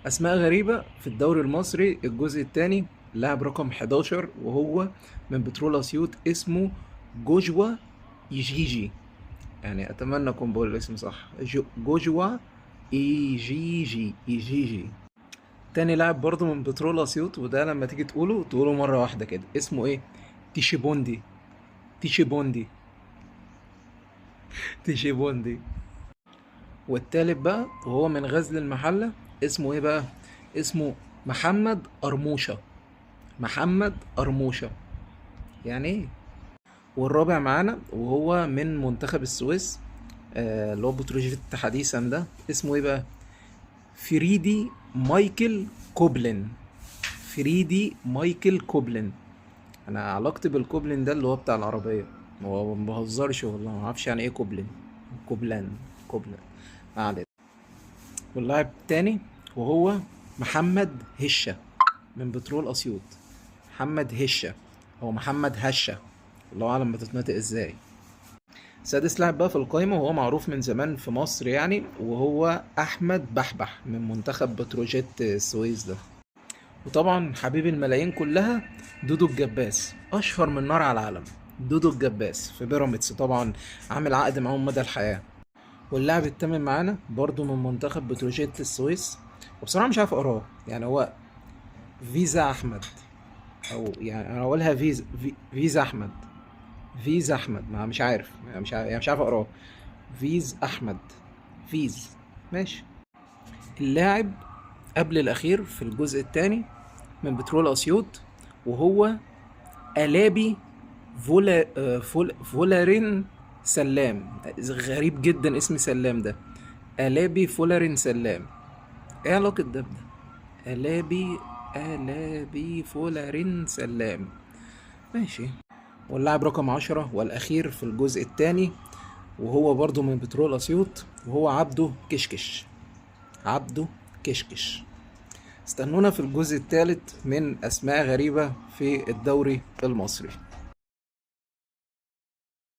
أسماء غريبة في الدوري المصري الجزء الثاني. اللاعب رقم 11 وهو من بترول أسيوط، اسمه جوجوا إيجيجي. يعني أتمنى أكون بقول الاسم صح. جوجوا إيجيجي، إيجيجي. تاني لاعب برضه من بترول أسيوط، وده لما تيجي تقوله تقوله مرة واحدة كده، اسمه إيه؟ تيشيبوندي، تيشيبوندي، تيشيبوندي. والتالت بقى وهو من غزل المحلة، اسمه ايه بقى؟ اسمه محمد قرموشة، محمد قرموشة. يعني ايه؟ والرابع معانا وهو من منتخب السويس، اللي هو بتروجيت حديثا ده، اسمه ايه بقى؟ فريدي مايكل كوبلين، فريدي مايكل كوبلين. انا علاقتي بالكوبلين ده اللي هو بتاع العربية، هو ما بهزرش والله، ما اعرفش يعني ايه كوبلين، كوبلان، كوبلان، ما علينا. واللاعب التاني وهو محمد هشة من بترول أسيوط. محمد هشة أو محمد هشة، الله أعلم بتتنطق إزاي. سادس لاعب بقى في القايمة وهو معروف من زمان في مصر يعني، وهو أحمد بحبح من منتخب بتروجيت السويس ده. وطبعا حبيب الملايين كلها دودو الجباس، أشهر من نار على العالم، دودو الجباس في بيراميدز طبعا، عامل عقد معاهم مدى الحياة. واللاعب الثامن معانا برضو من منتخب بتروجيت السويس، وبصراحة مش عارف أقراه، يعني هو فيزا أحمد، أو يعني أنا أقولها فيزا، فيزا أحمد، فيزا أحمد، ما مش عارف، يعني مش عارف، يعني مش عارف أقراه، فيز أحمد، فيز، ماشي. اللاعب قبل الأخير في الجزء الثاني من بترول أسيوط وهو ألابي فولا، فولارين سلام. غريب جدا اسم سلام ده، ألابي فولارين سلام، ايه علاقة ده بده؟ ألابي فولارين سلام، ماشي. واللاعب رقم 10 والأخير في الجزء الثاني وهو برضو من بترول أسيوط، وهو عبده كشكش، عبده كشكش. استنونا في الجزء الثالث من أسماء غريبة في الدوري المصري.